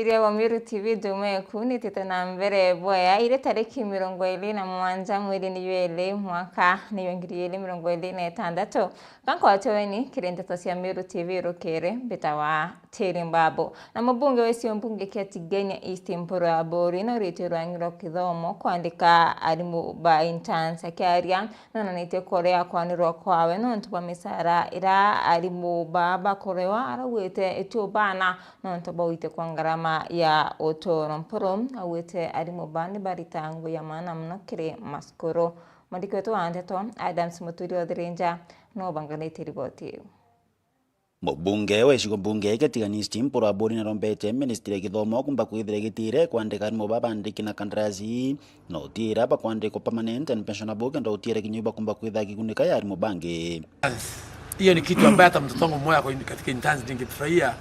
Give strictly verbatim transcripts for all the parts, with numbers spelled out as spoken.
Ria wa Meru T V, njume kunitite na mbere bwaya, iri tariki mirongo iri na mugwanja mweri ni jwa iri, mwaka ni jwa ngiri iri mirongo iri na itantatu. Gankwatio weni kiri ndeto cia Meru T V rukiri, mbitawa Tiri Mbabu. Na mubunge wa gicigo mbunge kia Tigania East, Mpuru Aburi, na uritio rwangi rwa kithomo kwandika arimu ba interns. Akiaria nonanitie kuria kwanirwa kwawe nontu bwa micara ira arimu baa bakurewa, araugite itio bana nontu bwa uitikwa ngarama ya uturo. Mpuru augite arimu baa ni barita ngugi ya maana mono kiri masukuru. Mwandiki wetu wa ndeto, Adams Muturi Othirinja, no banganite riboti iu. Mubunge wa gicigo mbunge kia Tigania East, Mpuru Aburi, narombete ministry ya kithomo kumba kwithira igitire kwandika arimu baa bandiki na kandarasi, na utiira bakwandikwa permanent and pensionable, kenda utiira kinya bakumba kwithira kigunika ya arimu bangi. Hiyo ni kitu ambayo hata mtoto wangu mmoja kwa in-, katika interns ningefurahia.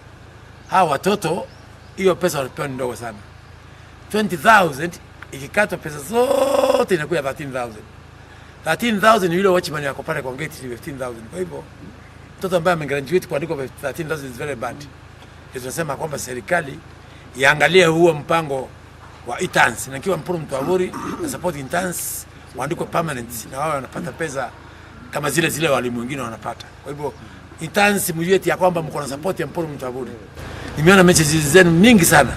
Hawa watoto, hiyo pesa wanapewa ni ndogo sana. Twenty thousand ikikatwa, pesa zote inakuwa thirteen thousand. Thirteen thousand, yule watchman yako pale kwa gate ni fifteen thousand. Kwa hivyo, mtoto ambaye amegraduate kuandikwa thirteen thousand is very bad. Ndio tunasema kwamba serikali iangalie huo mpango wa interns. Na nikiwa Mpuru Mtwaburi, na support interns waandikwe permanent, na wao wanapata pesa kama zile zile walimu wengine wanapata. Kwa hivyo, interns, mjue eti ya kwamba mko na support ya Mpuru Mtwaburi. Nimeona messages zenu mingi sana.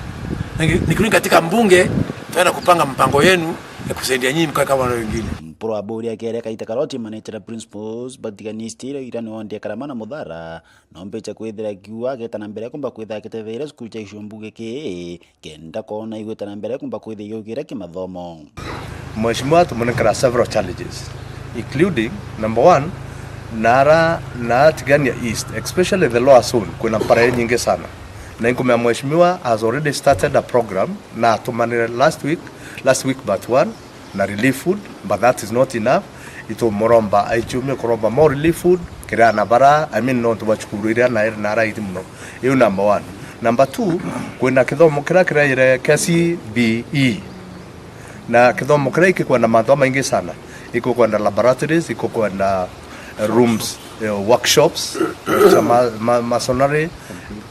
Na ngi-, nikirudi katika mbunge, tutaenda kupanga mpango yenu ya kusaidia nyinyi mkae kama wale wengine. Mpuru Aburi akiaria kaita karoti manite na principals ba Tigania East, ira ni ondia karama na muthara, no mbecha kwithira kiu ageta na mbere kumba kwithira akitetheire cukuru cia gicigo mbunge kii, kenda koona igwita na mbere kumba kwithia igiugira kimathomo. Mheshimiwa atumonekera several challenges, including, number one, nara na Tigania East, especially the lower zone, kwina mpara nyingi sana. Na inkumea Mheshimiwa has already started a program na atumanire last week, last week but one, na relief food, but that is not enough. Itumuromba aichumie kuromba more relief food, kiri ana bara, I mean, nontu bwa cukuru iria na, na araiti muno. Iu number one. Number two, kwina kithomo kiria kiraire kia C B E. Na kithomo kiria ikikwenda mantu maingi sana. Ikukwenda laboratories, ikukwenda, eh, rooms, eh, workshops, cia ma-, ma-, masonry,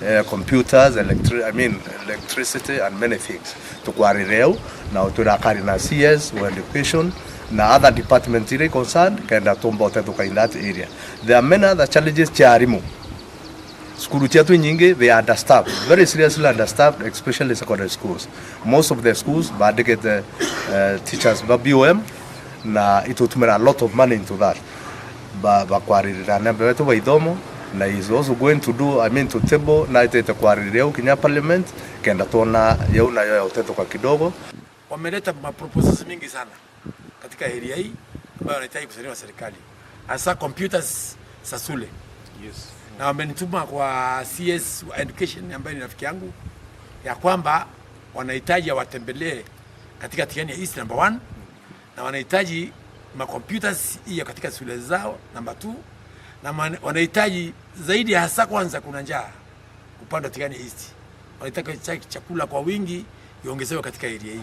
eh, computers, electri-, I mean, electricity and many things. Tukwarire u, na utwira akari na C S wa education na other departments iria concerned, kenda tumba utethuka in that area. There are many other challenges cia arimu. Cukuru ciatu inyingi, they are understaffed, very seriously understaffed, especially secondary schools. Most of the schools bandikite, uh, teachers ba B O M, na itutumira a lot of money into that. Ba-, bakwaririra nembe wetu ba ithomo, na is also going to do, I mean, to table, na itete kwaririria u kinya parliament, kenda tuona yau nayo ya utethuka kidogo. Wameleta ma proposals mingi sana katika area hii ambayo wanahitaji kusaidiwa na serikali, hasa computers za shule. Yes. Na wamenituma kwa C S wa education ambaye ni rafiki yangu, ya kwamba wanahitaji awatembelee katika Tigania East, number one, na wanahitaji ma computers hiyo katika shule zao, number two, na man-, wanahitaji zaidi, hasa kwanza kuna njaa upande wa Tigania East. Wanataka cha-, chakula kwa wingi iongezewe katika area hiyo.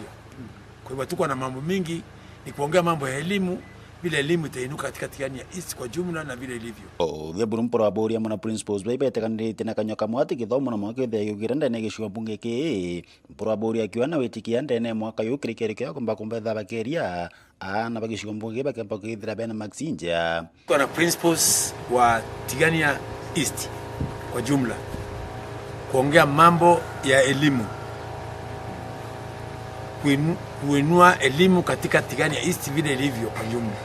Kwa hivyo tuko na mambo mingi, ni kuongea mambo ya elimu, vile elimu itainuka katika Tigania East kwa jumla na vile ilivyo. Uthe buru Mpuru Aburi amwe na principals bai beteganirite na kanyua kamwe ati githomo na mwaka ithia giugira ndene ya gicigo mbunge kii. Mpuru Aburi akiuga na witikia ndene ya mwaka uyu kiri kiri kia kumba kumbetha bakeria aana ba gicigo mbunge bakemba kwithira bena marks injea. Kwa na principals wa Tigania East kwa jumla, kuongea mambo ya elimu, kuinu-, kuinua elimu katika Tigania East vile ilivyo kwa jumla.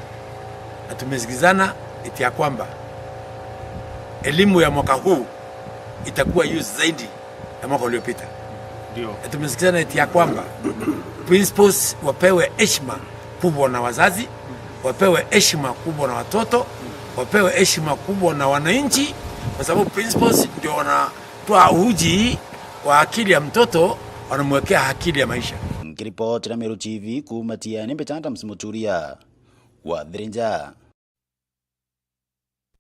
Na tumesikizana eti ya kwamba elimu ya mwaka huu itakuwa juu zaidi ya mwaka uliopita. Ndio. Na tumesikizana eti ya kwamba principals wapewe heshima kubwa na wazazi, wapewe heshima kubwa na watoto, wapewe heshima kubwa na wananchi, kwa sababu principals ndio wanatoa uji wa akili ya mtoto, wanamwekea akili ya maisha. Nkiripotera Meru T V kuuma Tiani, mbita Adams Muturia wa Thirinja.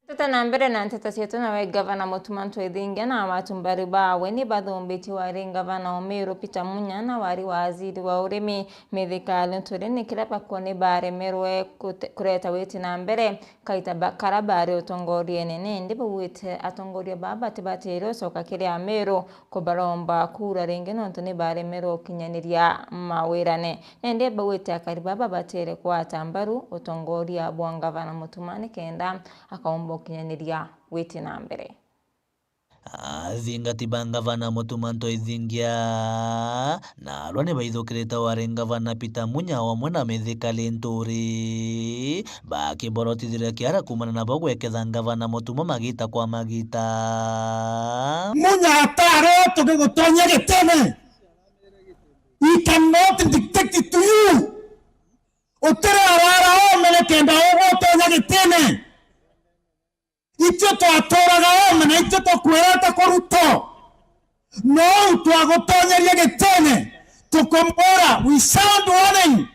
Tete na mbere na nteto cietu, nawe Gavana Mutuma M'Ethingia na watumbari bawe ni bathumbitie wari Gavana o Meru Peter Munya na wari waziri wa urimi Mithika Linturi ni kiria bakuo ni baremerwe kute-, kureta witi na mbere kaita ba-, kara bari utongoriene. Nindi baugite atongoria baa batibatire ucoka kiri Ameru kubaromba kura ringi nontu ni baremerwe ukinyaniria mawirane. Nindi baugite akari baa babatire kwata mbaru utongoria bwa Gavana Mutuma nikenda akaumba ukinyaniria witi na mbere. Athingati ba Gavana Mutuma M'Ethingia narua ni baithukirite wari Gavana Peter Munya wamwe na Mithika Linturi bakiborotithirie kiara kuumana nabo gweketha Gavana Mutuma magita kwa magita. Munya atari o tugigutonyia gitine. He cannot dictate to you. Utiri arara ome nikenda ugwe utonya gitine. Itwe twaturaga ome na itwe tukwirete kuruto. No u twagutonyeria gitine, tukumwira, we sound warning.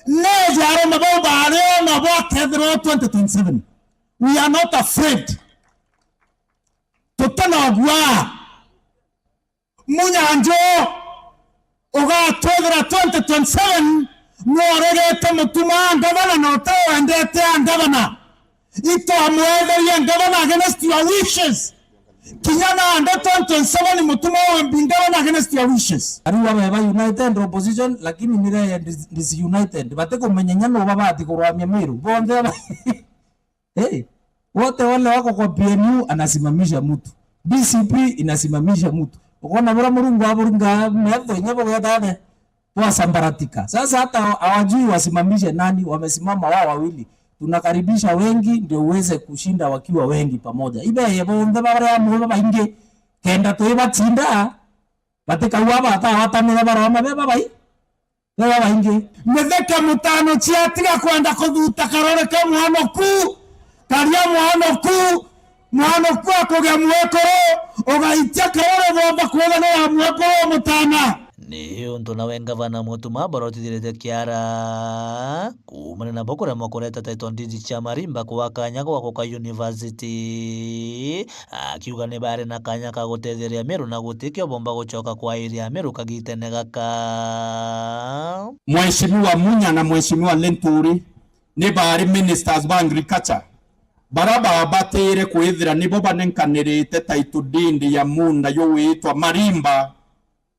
Neja arume bau bari o nabo akethirwa twenty twenty-seven. We are not afraid. Tutinogua. Munyanjo ugatwethera twenty twenty-seven, nworegete Mutuma a ngavana na utawendete a ngavana. Itwamwetherie ngavana against your wishes. Kinya nandi twenty twenty-seven Mutuma will be governor against your wishes. Ariu abe ba united opposition, lakini ni re dis-, disunited. Batikumenya inya nu babati kurwamia Meru. Bonthe aba Hey, wote wale wako kwa P N U anasimamisha mtu. D C P inasimamisha mtu. Ukaona bora Murungu aburinga metho inya bugeta athe bwasambaratika. Sasa hata hawajui wasimamishe nani, wamesimama wao wawili. Tunakaribisha wengi ndio uweze kushinda wakiwa wengi pamoja. Ibe ye bonthe baria amwe babaingi kenda twibatinda, batikauga batawatanira baroma be babai. Baba baingi. Mithika Mutano ciatiga kwenda kuthuta karore ka mwana ku, karia mwana ku, mwana ku akugia mwekuru, ugaitia karore bomba kwetha ni ya mwekuru Mutana. Ni untu nawe Gavana Mutuma aborotithirite kiara kuumana nabo kuremwa kureta title deed cia Marimba kwa kanya gwa guka university. Akiuga ni bari na kanya ka gutetheria Meru na gutikio bomba gucoka kwairia Meru kagitene gaka. Mheshimiwa Munya na Mheshimiwa Linturi ni bari ministers ba agriculture bara babatire kwithira nibo banenkanirite title deed ya munda jugwitwa Marimba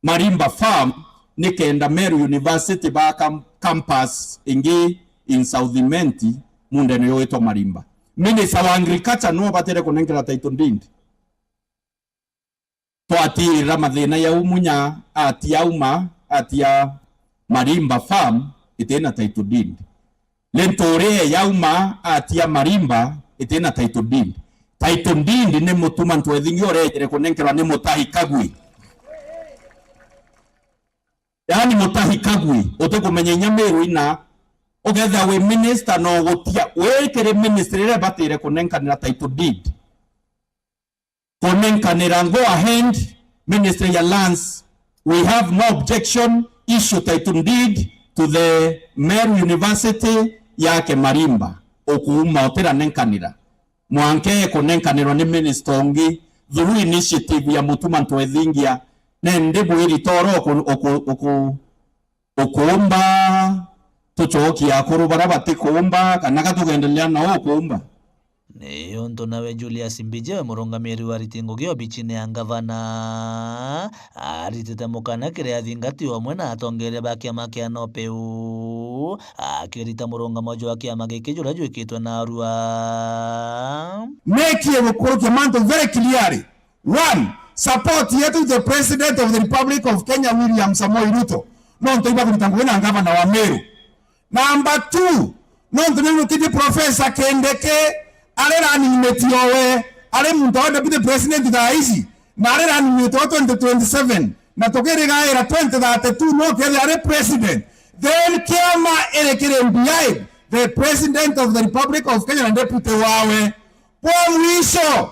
Marimba Farm nikenda Meru University baaka campus ingi in South Imenti mundene yowitwa Marimba. Minister wa Agriculture niwe ubatire kunenkera title deed. Twatirira mathina jau Munya atia auma, atia Marimba Farm itina title deed. Linturi yauma atia Marimba itina title deed. Title deed ni Mutuma M'Ethingia urejere kunenkerwa ni Mutahi Kagwe. Yaani Mutahi Kagwe utikumenya inya Meru ina, ukethira wi minister no gutia wi kiri ministry iria ibatire kunenkanira title deed. Kunenkanira, go ahead, Ministry ya Lands, we have no objection, issue title deed to the Meru University yake Marimba. Ukuuma utiranenkanira. Mwanka ikunenkanirwa ni minister ungi through initiative ya Mutuma M'Ethingia. Nandi bwiri toro uku-, uku-, uku-, ukuumba, tucokie akuru baria batikuumba, kana ka tugendelea na ukuumba? Ni untu nawe Julius Mbije, murungamiri wa ariti ngugi obichine ya ngavana, aritite mukana kiri athingati omwe na atongeria ba kiama kia NOPEU, akirita murungamo jwa kiama giki juria jwikitwe narua. Mekie gukurukia mantu very clearly. One, support yetu the President of the Republic of Kenya, William Samoei Ruto, nontu iba kurita ngugi na ngavana wa Meru. Number two, nontu ni mutiji Professor Kindiki ari running mate owe, ari muntu wa Deputy President thaa ici, na ari running mate wa twenty twenty-seven, na tukirigaira twenty thirty-two no kethira ari President, then kiama iri kiri behind the President of the Republic of Kenya na Deputy wawe. Bwa mwisho,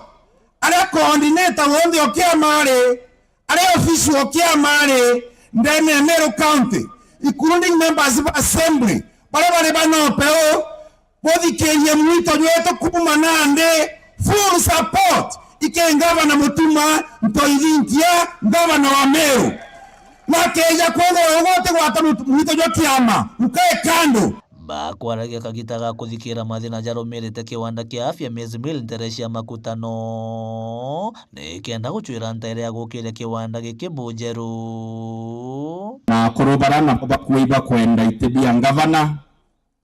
aria coordinator wonthe o kiama ari, aria official o kiama ari ndene ya Meru County, including members of assembly, baria bari ba NOPEU, buthikirie mwito jwetu kuuma nandi, Full support iki ngavana Mutuma Ntoithintia, ngavana wa Meru. Na keja kwethira uguo utigwata mu-, mwito jwa kiama, ukae kando. Bakwaragia kagita ga kuthikira mathina jarumirite kiwanda kia afya Maize Meal ntere cia makutano, nikenda gucwira ntere ya gukiria kiwanda giki bujeru. Na akuru bara nabo bakui bakwenda iti bia ngavana,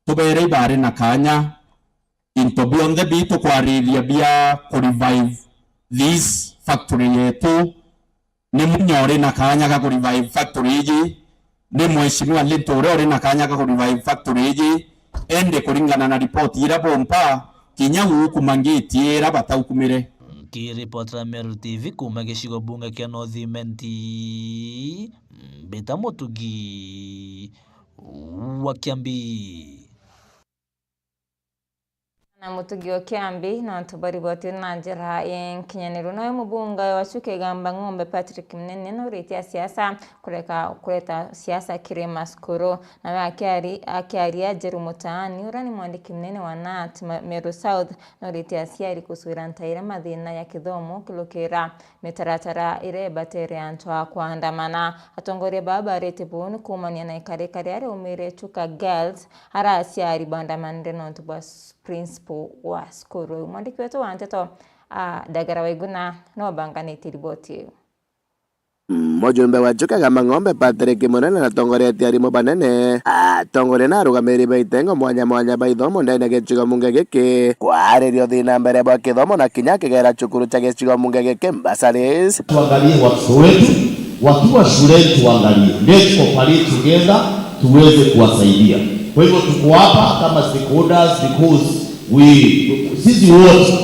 tubere ibari na kanya, into bionthe bitu kwarithia bia ku revive this factory yetu. Ni Munya uri na kanya ga ku revive factory iji, ni Mheshimiwa Linturi uri na kanya ga ku revive factory iji, indi kuringana na ripoti ira bompa, kinya guukuma ngiti ira bataukumire. Nkiripotera Meru T V kuuma gicigo bunge kia North Imenti, Mbita Mutugi wa Kiambi. Na Mutugi wa Kiambi, nontu bariboti na njira inkinyaniru. Nawe mubunge wa Chuka Igamba Ng'ombe Patrick Munene nuritie asiasa kureka kureta siasa kiri macukuru. Nawe akiari-, akiaria Njeru Mutaani, uria ni mwandiki munene wa nat Ma-, Meru South, nuritie aciari kucwira ntaire mathina ya kithomo kilukira mitaratara iria ibatere antu a kwandamana. Atongoria baa barite buu ni kuumania na ikarika riria riaumire Chuka Girls, aria aciari baandamanire nontu bwa s-, principal wa cukuru iu. Mwandiki wetu wa nteto, a, Ndagara Waiguna, niwe ubanganitie riboti iu. Mujumbe wa Chuka Igamba Ng'ombe Patrick Munene na atongoretie arimu banene, atongoria na arugamiri ba itengo mwanya mwanya ba ithomo ndene ya gicigo munge giki, kwariria uthii na mbere bwa kithomo na kinya kigera cukuru cia gicigo munge giki, bursaries. Tuangalie watoto wetu wakiwa shuleni, tuangalie, let's cooperate together tuweze kuwasaidia. Kwa hivyo tuko hapa kama stakeholders because we, sisi wote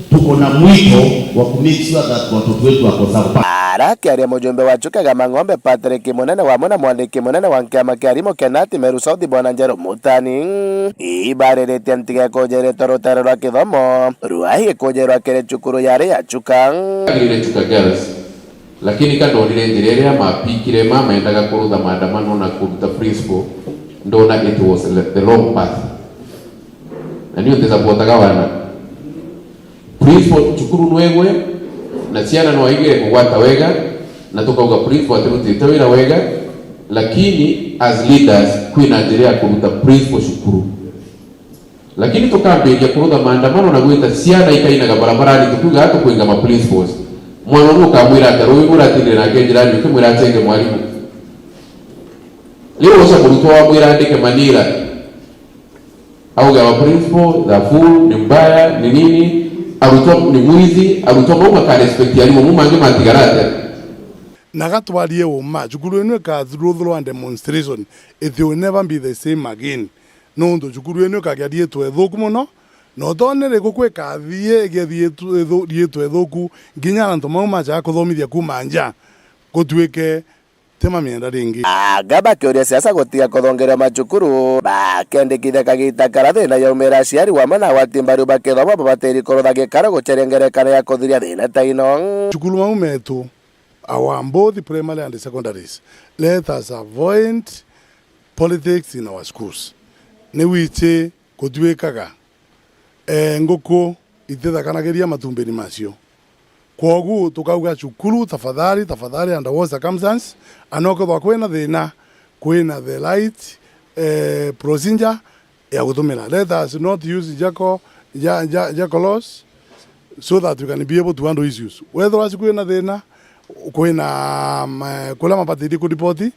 tuko na mwito wa ku make sure that watoto wetu wako sawa. Arakiaria mujumbe wa Chuka Igamba Ng'ombe Patrick Munene wamwe na mwandiki munene wa kiama kia arimu kia nat Meru South Bwana Njeru Mutani, ibariritie ntiga ikujiritwe rutere rwa kithomo rwa ikujirirwa kiri cukuru yari ya Chuka. Agirire Chuka Girls, lakini ka ndonire njira iria mapikire, ma mendaga kurutha maandamano na kuruta principal, ndona it was the wrong path. Na niu ntisapotaga wana. Principal cukuru nwegwe, na ciana no aigire kugwata wega, na tukauga principal atirutite wira wega, lakini as leaders, kwina njira ya kuruta principal cukuru. Lakini tukambiria kurutha maandamano na gwita ciana ikainaga barabarani, tukiuga tukwinga ma principals. Mwana unu ukamwira atia, ruuyu nuratindire nake njirani, ukimwira acenge mwarimu? Riu uca murutwa wamwira andike manira, auge our principal, the fool, ni mbaya, ni nini, arutwa ni mwizi, arutwa mau makarespect arimu, mau mangi matigara atia? Na gatwarie uma, cukuru ino ikaruthurwa demonstration, it will never be the same again. Nontu cukuru ino ikagia riitwa ithuku mono, na utone riku kwikathie igia riitwa ithu-, riitwa ithuku, nginya antu mau majaga kuthomithia kuuma nja, gutuike ti mamienda ringi. Anga bakiuria siasa gutiga kuthongerwa macukuru, bakendikithia kagita karia thina yaumira aciari wamwe na agwati mbaru ba kithomo babatiri kurutha gikaro gucaria ngerekano ya kuthiria thina ta ino. Cukuru mau metu, our both primary and secondaries. Let us avoid politics in our schools. Ni wichi kutuikaga, eh, nguku itithakanagiria matumbini macio. Kwogu tukauga cukuru, tafadhali, tafadhali, under all circumstances, anokethwa kwina thina, kwina the right, eh, procedure ya gutumira. Let us not use jaco-, ja-, ja-, jaco laws so that we can be able to handle issues. Wethirwa kwina thina, kwina, mm, kuria mabatirie kuripoti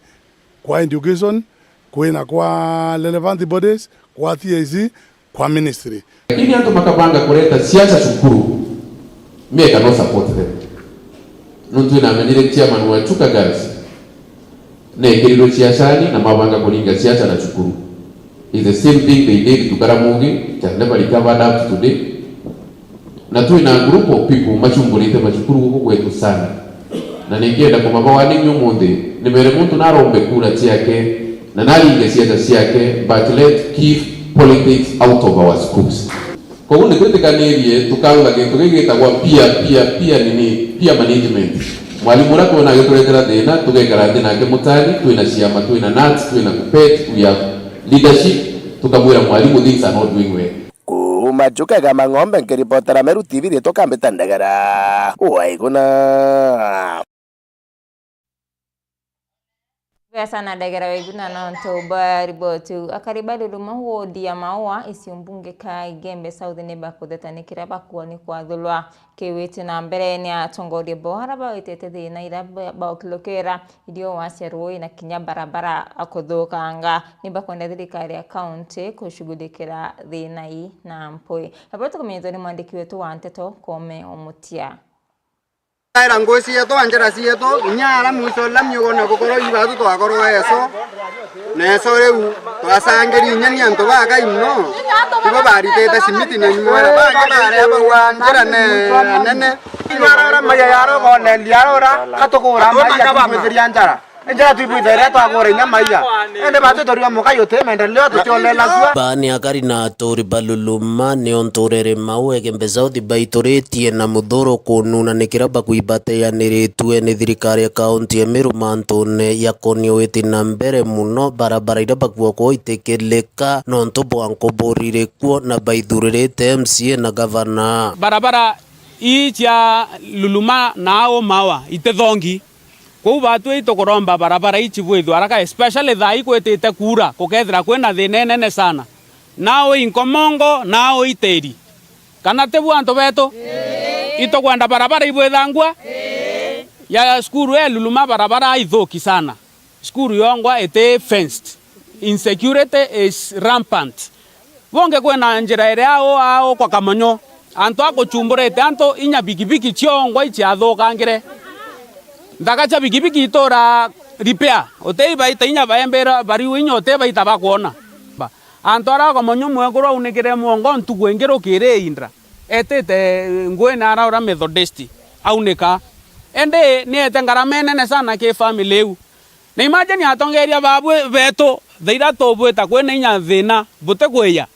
kwa education, kwina kwa relevant bodies, kwa T S C, kwa ministry. Lakini antu makabanga kureta siasa cukuru, me I cannot support them. Nuntu inamenyire chairman wa Chuka Girls nekirirwe siasani na mabanga kuringa siasa na cukuru. It's the same thing they did to Karamogi, it has never recovered up to today. Na twina group of people machungurite macukuru guku gwetu sana. Na ningienda kumaba warning umunthi, nimere muntu narombe kura ciake, na naringe siasa ciake, but let keep politics out of our schools. Koguo nitwitikanirie tukarutha gintu gigitagwa peer, peer, peer nini, peer management. Mwalimu uria twona agituretera thina, tugekara nthi nake mutari, twina ciama, twina nats, twina KUPPET, we have leadership, tukamwira mwalimu, things are not doing well. Kuuma Pachuka Gama Ng'ombe, nkiripotera Meru T V, riitwa Kambita Ndegera. Waiguna. Bea sana Ndegera Waiguna nontu bwa riboti iu. Akari ba Luluma wodi ya Maua, icio mbunge ka Igembe South, ni bakutheta ni kiria bakuoni kwathulwa. Kiwiti na mbere, ni atongoria bo aria bawitite thina iria ba-, baukilukira irio wacia rui na kinya barabara akuthukanga. Ni bakwenda thirikari ya kaunti kushughulikira thina ii na mpwi. Nabo tukumenyithua ni mwandiki wetu wa nteto Kome Omutia. Era ngui cietu, njira cietu, inya ara mwico la miugo na gukorwo ibaatu twakorwo eso. Na eso riu twacangiri inya ni antu bakai mono. Ibo baritite simiti na nyuma, bangi baria baua njira ne anene. Inya ara maiya yarogone ndiarora, katukura maiya twithiria njara. Enjera twibwitha iria twagura inya maiya. Ende batu toriwa mukai uti maendeleo tutionela sua. Ba ni akari na aturi ba Luluma ni o nturere mau Igembe South baituritie na muthuru kununa ni kiria bakwibateaniritue ni thirikari ya kaunti ya Meru mantune ya koni witi na mbere muno barabara iria bakuo kuo itikilika nontu bwa nkuburi iri kuo na baithuririte M C A na gavana. Barabara ii cia Luluma na au Maua itithongi. Kwou batwi itukuromba barabara ii cibwithwe haraka, especially thaa ii kwitite kuura, gukethira kwina thina inene sana. Nau i Nkomongo, nau i Tiri. Kana tibu antu betu? Itukwenda barabara ibwithangua? Ya cukuru ya Luluma barabara ithuki sana. Cukuru yongwa iti fenced. Insecurity is rampant. Bungi kwina njira iria au, au kwa Kamonyo, antu a kuchumburite antu inya bikibiki ciongwa iciathukangire. Nthaka cia bikibiki itura repair, uti ibaita inya baembera bariu inya uti baita bakwona. Ba-, antu aria a Kamonyo mwekuru aunikire mwongo ntuku ingi rukiri indra, etite ngui na araura Methodist aunika. Indi niete ngarama inene sana ki family iu. Na imagine atongeria babwe betu, thaira tubwita kwina inya thina butikwiya.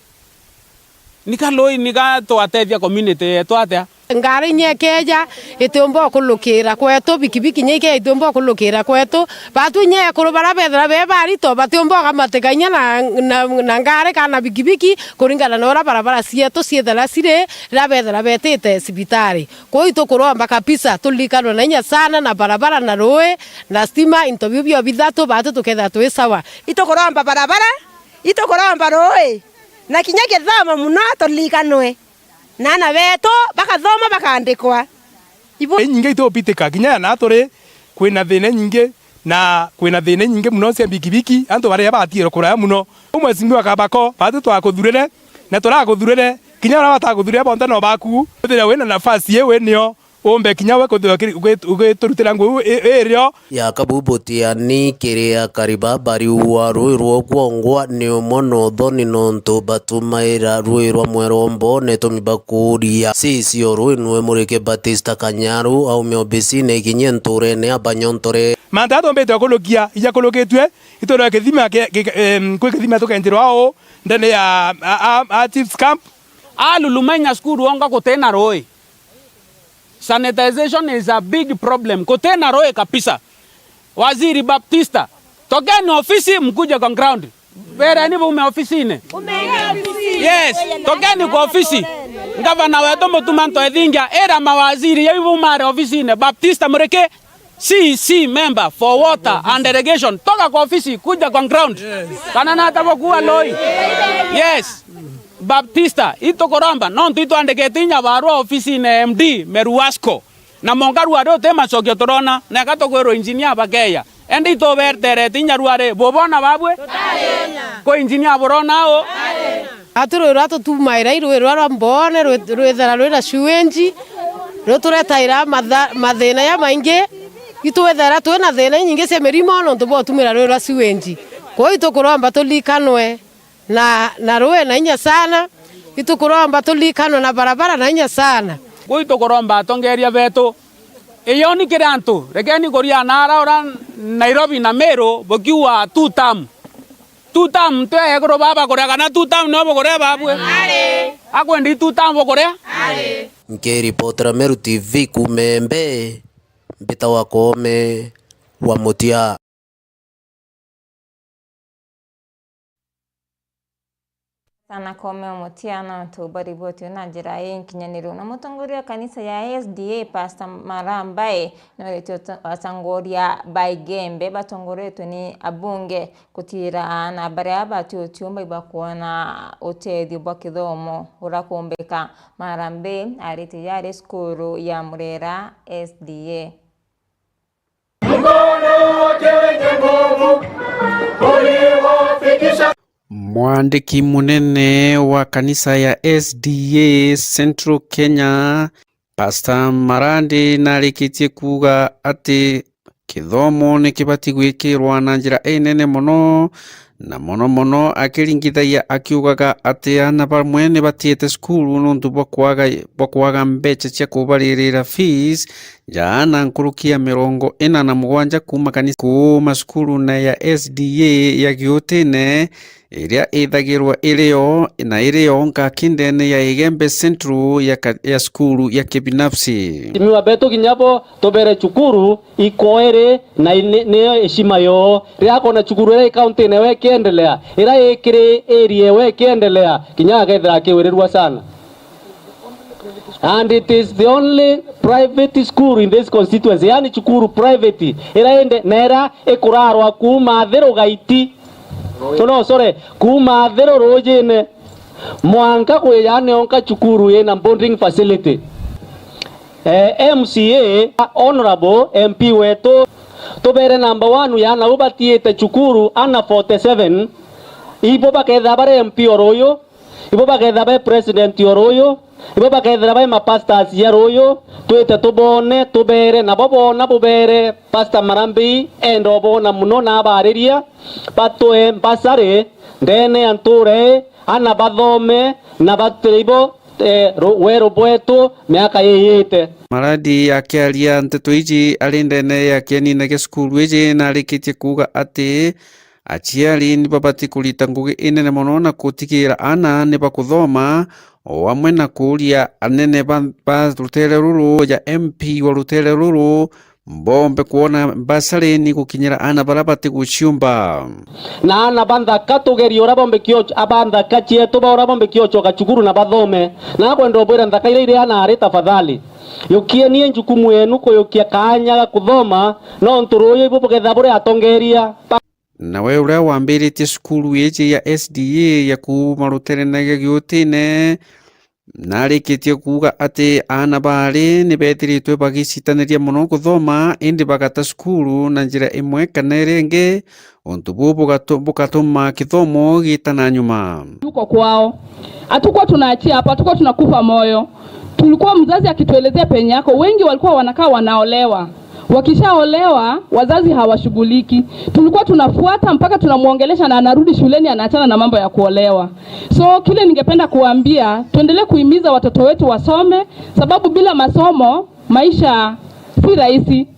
Nika rui, nika twatethia community yetu atia? Ngari inya ikeja, itiumba ukulukira kwetu, bikibiki inya ikeja itiumba ukulukira kwetu. Batu inya ekuru baria bethira be barito, batiumba ugamatika inya na, na, na ngari kana bikibiki, kuringana na uria barabara cietu ciethira ciri, riria bethira betite cibitari. Kwou itukuromba kabisa tulirikanwe na inya sana na barabara na rui na stima, into biu bio bithatu batu tukethira twi sawa. Itukuromba barabara, itukuromba rui, na kinya kithomo muno tulirikanwe. Na ana betu bakathoma bakaandikwa. Ibu- Inyingi itubitika kinya na turi kwina thina inyingi, na kwina thina inyingi muno cia bikibiki, antu baria batiirwe kuraya muno. Umwe simbi wa kabako, batu twakuthurire, na turakuthurire, kinya baria batakuthurire bonthe no baku. Withire wina nafasi iu winio, umbe kinya we kuthirwa ukiri-, ugi-, ugiturutira nguu i-, irio. Ya kabubuti yani kiri akari ba bariua rui rwa Kwongwa ni umwe na uthoni nontu batumaira rui rwa Mwerombo, na itumi bakuria C C o rui nwe Murike Batista Kanyaru aume obisine ikinyie nturene abanyontore. Mantu jaria tumbite ukulukia, ijakulukitue, itwirwe kithima ki-, ki-, em, kwi kithima tukenjirwa uu ndene ya a, a, a chiefs camp. A Luluma inya cukuru onga gutina rui. Sanitization is a big problem. Gutina rui kabisa. Waziri Baptista, tokeni ofisi, mkuje kwa ground. Bereni bume ofisine. Yes, tokeni kwa ofisi. Ngavana wetu Mutuma M'Ethingia, ira mawaziri yau bumare ofisine. Baptista Muriki, C C member for water and irrigation. Toka kwa ofisi, kuja kwa ground. Kana nata bokua loi. Yes. Baptista, itukuromba, nontu itwandikite inya barua ofisine ya M D, Meru Wasco. Na monga ruari uti macokio turona, na eka tukwirwa engineer bakeya. Indi itubeterete inya ruari, bubona babwe? Ku engineer burona u? Atu rui rwa tutumaira i rui rwa rwa mboone, rwi-, rwithira rwina sewage, ruturetaira matha-, mathina jamaingi. Itwithira twina thina inyingi cia mirimo nontu bwa utumira rui rwa sewage. Kwou itukuromba tulikanwe na, na rui na inya sana. Itukuromba tulikanwe na barabara na inya sana. Kwou itukuromba atongeria betu, iyoni kiri antu, rekeni kuria na ara ura Nairobi na Meru bukiuga two term. Two term, twe ekuru baba kuria kana two term no bukuria babwe? Ari. Akwendi two term bukuria? Ari. Nkiripotera Meru T V kuuma Embe, mbita wa Koome wa Mutia. Anakome Omotia nontu bariboti na njira inkinyaniru. Na mutongoria wa kanisa ya S D A, Pastor Marambae, noritio atongoria ba Igembe batongoretwe ni abunge gutiira aana baria bati utiumba ibakwona utethio bwa kithomo urakumbika. Marambae arite yari cukuru ya Murera S D A. Mkono wake wenye nguvu uliwafikisha. Mwandiki munene wa kanisa ya S D A Central Kenya, Pastor Marandi, narikitie kuuga ati kithomo ni kibati gwikirwa na njira inene mono, na mono mono akiringithagia akiugaga ati aana bamwe ni batiite cukuru nontu bwa kwaga, bwa kwaga mbeca cia kubaririra fees, ja aana nkuruki ya mirongo ina na mugwanja kuuma kanisa, kuuma cukuru na ya S D A ya Giutine, iria ithagirwa iri yo, na iri yo nkaki ndene ya Igembe Central ya ka-, ya cukuru ya kibinafsi. Mheshimiwa betu kinya bo tubere cukuru ikoere na ni-, niyo heshima yoo. Riria akona cukuru iria i county-ine we ikiendelea, iria i kiri area we ikiendelea, kinya agethira akiwirirua sana. And it is the only private school in this constituency, yani cukuru private, iria inde-, na iria ikurarwa kuuma Athiru Gaiti. No, sorry, kuuma Athiru Rujine mwanka kwija ni onka cukuru ina boarding facility. Eh, M C A, Honorable M P wetu, tubere number one ya nau batiite cukuru ana forty-seven, ibo bakethira bari M P o ruyu, ibo bakethira bai president o ruyu, ibo bakethira bai mapastors ja ruyu, twite tubone, tubere, nabo boona bubere Pastor Marambi enda ubona mono na abariria, batwe mbasari ndene ya ntura ii, ana bathome na batire ibo, eh, ru-, weru bwetu miaka yiyite. Marandi akiaria nteto iji ari ndene ya kienine gia cukuru iji, narikitie kuuga ati aciari ni babati kurita ngugi inene mono na gutigira aana ni bakuthoma, o amwe na kuuria anene ba, ba rutere ruru ja M P wa rutere ruru mbombe kwona mbasari ni gukinyira aana baria bati guciumba. Na aana ba nthaka tugerie uria bombe kiocho, aba nthaka cietu ba uria bombe kiochoka cukuru na bathome. Na akwenda ubwira nthaka iria iri aana ari tafadhali, yukienie njukumu yenu kuyukia kaanya ga kuthoma, nontu ruuyu ibu bukethira buri atongeria. Nawe uria wambiritie cukuru iji ya S D A ya kuuma rutere na gia Giutine, narikitie kuuga ati aana baari ni beethiritwe bagicitaniria mono kuthoma, indi bagata cukuru na njira imwe kana iria ingi, untu buu bugatu-, bugatuma kithomo giita na nyuma. Tuko kwao. Hatukuwa tunaachia hapo, hatukuwa tunakufa moyo. Tulikuwa mzazi akituelezea penye yako, wengi walikuwa wanakaa wanaolewa. Wakishaolewa, wazazi hawashughuliki. Tulikuwa tunafuata mpaka tunamwongelesha na anarudi shuleni, anaachana na mambo ya kuolewa. So, kile ningependa kuambia, tuendelee kuhimiza watoto wetu wasome, sababu bila masomo, maisha si rahisi.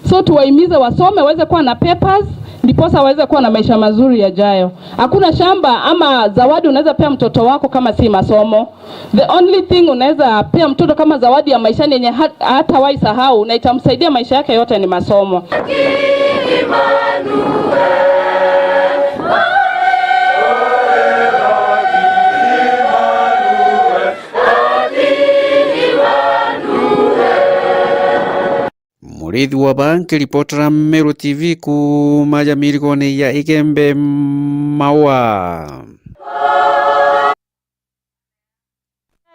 So, tuwahimize wasome, waweze kuwa na papers, ndiposa waweze kuwa na maisha mazuri yajayo. Hakuna shamba ama zawadi unaweza pea mtoto wako kama si masomo. The only thing unaweza pea mtoto kama zawadi ya maishani yenye ha-, hatawahi sahau na itamsaidia maisha yake yote ni masomo. Murithi wa ba nkiripotera Meru T V kuuma ja mirigone ya Igembe Maua.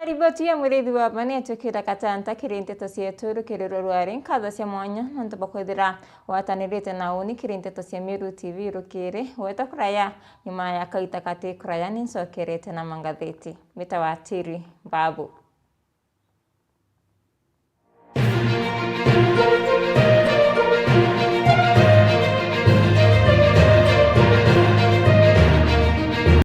Riboti ya Murithi wa ba ni etukira katanta kiri nteto cietu rukiriro rwari nkatho cia mwanya nontu bwa kwithira watanirite na uni kiri nteto cia Meru T V rukiri. Weta kuraya nyuma ya kaita kati kuraya ni ncokerete na mangatheti. Mita wa Tiri Babu.